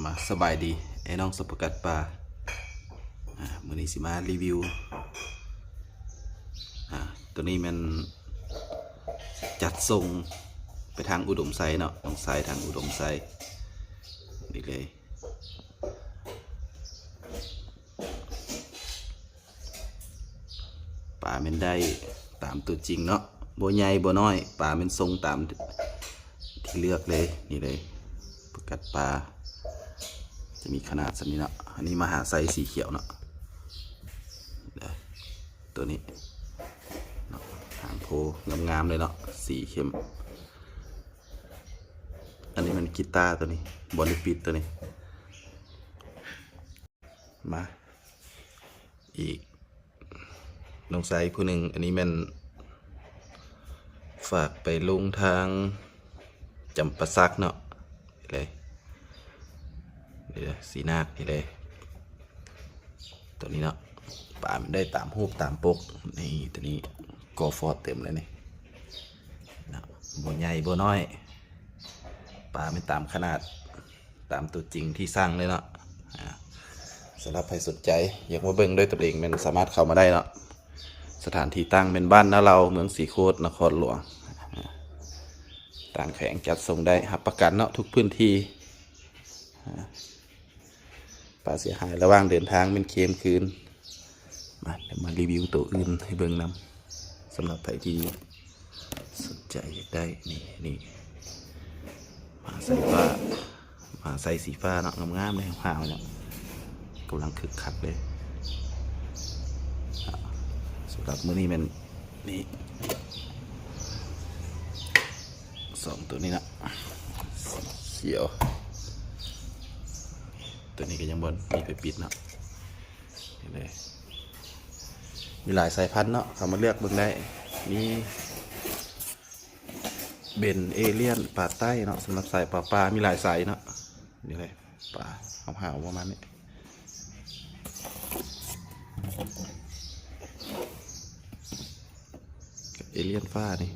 ມາ ສະບາຍດີ ໄອ້ນ້ອງສົບປະກັດປ່າ. ອາ ມື້ນີ້ຊິມາຣີວິວ ອາ ໂຕນີ້ແມ່ນຈັດສົ່ງໄປທາງອຸດົມໄຊເນາະ, ນ້ອງຊາຍທາງອຸດົມໄຊນີ້ເລີຍ. ປາແມ່ນໄດ້ຕາມຕົວຈິງເນາະ, ບໍ່ໃຫຍ່ບໍ່ນ້ອຍ, ປາແມ່ນຊົງຕາມທີ່ເລືອກເລີຍ. ນີ້ເລີຍ ປະກັດປ່າຈະມີຂະໜາດສ່ຳນີ້ເນາະ. ອັນນີ້ມະຫາໄຊສີຂຽວເນາະ, ຕົວນີ້ເນາະ ຫາງໂພງາມໆເລີຍເນາະ, ສີເຂັ້ມ. ອັນນີ້ມັນກີຕາ ຕົວນີ້ ບອນລິປິດ ຕົວນີ້. ມາອີກນ້ອງຊາຍຜູ້ໜຶ່ງ, ອັນນີ້ແມ່ນຝາກໄປລົງທາງຈຳປາສັກເນາະ, ນີ້ເລີຍ ນີ້ເລີຍ ສີນາກ ນີ້ເລີຍ. ຕົວນີ້ເນາະ ປາມັນໄດ້ຕາມຮູບຕາມປົກ. ນີ້ ຕົວນີ້ກໍຟອດເຕັມເລີຍນີ້ເນາະ, ບໍ່ໃຫຍ່ບໍ່ນ້ອຍ, ປາແມ່ນຕາມຂະໜາດ ຕາມຕົວຈິງທີ່ສັ່ງເລີຍເນາະ. ອາ ສຳລັບໃຜສົນໃຈຢາກມາເບິ່ງດ້ວຍຕົນເອງ ແມ່ນສາມາດເຂົ້າມາໄດ້ເນາະ. ສະຖານທີ່ຕັ້ງແມ່ນບ້ານນາເລົາ ເມືອງສີໂຄດ ນະຄອນຫຼວງ. ອາ ຕ່າງແຂວງຈັດສົ່ງໄດ້ ຮັບປະກັນເນາະ ທຸກພື້ນທີ່. ອາ ປາເສຍຫາຍລະຫວ່າງເດີນທາງແມ່ນເຄມຄືນ. ມາ ດຽວມາຣີວິວໂຕອື່ນໃຫ້ເບິ່ງນຳ ສຳລັບໃຜທີ່ສົນໃຈຢາກໄດ້. ນີ້ ນີ້ ມະຫາໄຊຟ້າ ມະຫາໄຊສີຟ້າເນາະ, ງາມໆເດ້ ຫາວໆເນາະ, ກຳລັງຄຶກຄັກເດ້. ສຳລັບມື້ນີ້ແມ່ນນີ້ ສອງໂຕນີ້ເນາະ ຂຽວ. ຕົວນີ້ກໍຍັງບໍ່ມີໃຜປິດເນາະ, ນີ້ເລີຍ. ມີຫຼາຍສາຍພັນເນາະ, ເຂົ້າມາເລືອກເບິ່ງໄດ້. ມີເບັນ ເອລຽນ ປາໃຕ້ເນາະ, ສຳລັບສາຍປາ ປາມີຫຼາຍສາຍເນາະ. ນີ້ເລີຍ ປາຫາວໆປະມານນີ້, ເອລຽນຟ້ານີ້